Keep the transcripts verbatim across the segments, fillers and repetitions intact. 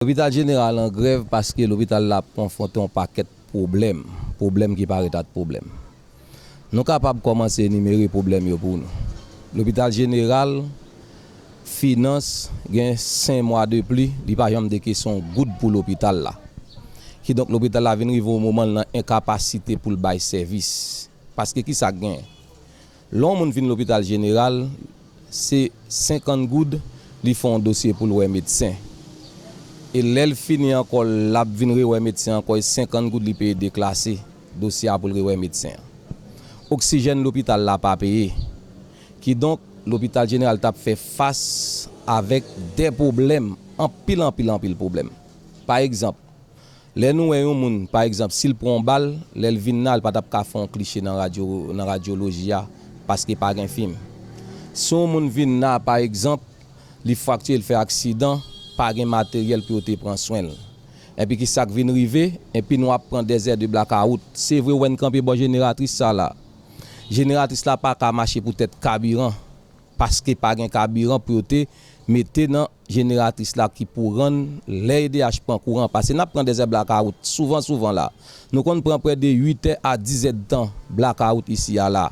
Lopital jeneral an grèv paske lopital la ap konfwonte yon pakèt pwoblèm, pwoblèm ki pa ret at pwoblèm. Nou kapab kòmanse enimere pwoblèm yo pou nou. Lopital jeneral, finans, gen senk mwa de pli, li pa janm dekese yon goud pou lopital la. Kidonk, lopital la vin rive yon moman l nan enkapasite pou l bay sèvis. Paske ki sa k genyen? Lè yon moun vin lopital jeneral, se senkant goud li fè yon dosye pou l wè medsen. E lè l fini ankò, l ap vin rewè medsen ankò, e senkant goud li peye deklase dosye a pou l rewè medsen an. Oksijèn lopital la pa peye. Kidonk, lopital jeneral t ap fè fas avèk de pwoblèm, anpil, anpil, anpil pwoblèm. Pa egzanp, lè nou wè yon moun, pa egzanp, si l pran yon bal, lè l vin la, l pa t ap ka fè yon kliche nan radyo, nan radyoloji a, paske pa gen fim. Si yon moun vin la, pa egzanp, li fraktire, l fè aksidan, pa gen materyèl pou yo te pran swen l. Epi ki sa k vin rive? Epi nou ap pran dèzè de blakawout. Se vre, w wè n kanpe bò jeneratris sa la. Jeneratris la pa ka mache poutèt kabiran, paske pa gen kabiran pou yo te mete nan jeneratris la ki pou rann lè E D H pran kouran. Paske n ap pran dèzè blakawout souvan, souvan la. Nou konn pran prè de uit è a diz è d tan blakawout isi a la.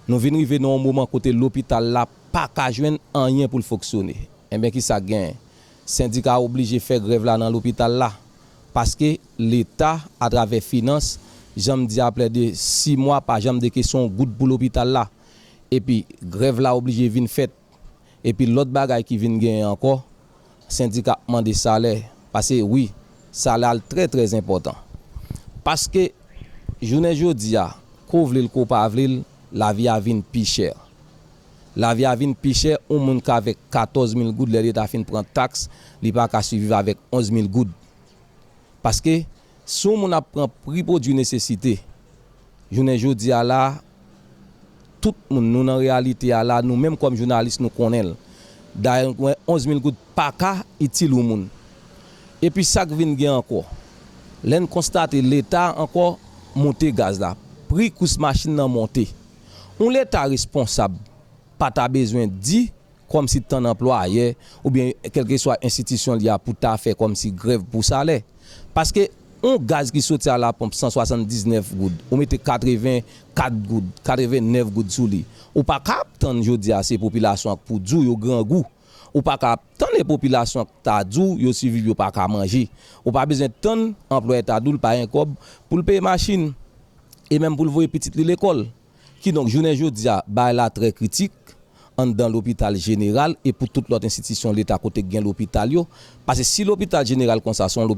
Nou vin rive nan yon moman kote lopital la pa ka jwenn anyen pou l fonksyone. Enben, ki sa k genyen? Sendika oblije fè grèv la nan lopital la. Paske Leta, atravè finans, jan m di a, prè de sis mwa, pa janm dekese yon goud pou lopital la. Epi, grèv la oblije vin fèt. Epi, lòt bagay ki vin genyen ankò, sendika ap mande salè. Paske, wi, salè a l trè, trè enpòtan. Paske, jounen jodi a, ko w vle l, ko w pa vle l, lavi a vin pi chè. Lavi a vin pi chè, yon moun k avèk katòz mil goud, lè Leta fin pran taks, li pa ka siviv avèk onz mil goud. Paske, si yon moun ap pran pri pwodui nesesite, jounen jodi a la, tout moun, nou nan reyalite a la, nou menm kòm jounalis, nou konnen l. Dayè, nou wè onz mil goud pa ka itil yon moun. Epi sa k vin gen ankò, lè n konstate Leta ankò monte gaz la, pri kous machin nan monte. Yon Leta responsab pa ta bezwen di kòmsi tann anplwayè oubyen kèlkeswa enstitisyon li a pou ta fè kòmsi grèv pou salè. Paske yon gaz ki soti a la ponp san swasanndiznèf goud, ou mete katrevenkat goud, katrevennèf goud sou li. Ou pa ka ap tann jodi a se popilasyon an k pou di w yo grangou. Ou pa ka ap tann e popilasyon an k ta di w yo siviv, yo pa ka manje. Ou pa bezwen tann anplwayè ta di w l pa gen kòb pou l peye machin. E menm pou l voye pitit li lekòl. Kidonk, jounen jodi a, bagay la trè kritik anndan lopital jeneral e pou tout lòt enstitisyon Leta kote k gen lopital yo. Paske si lopital jeneral konsa, se yon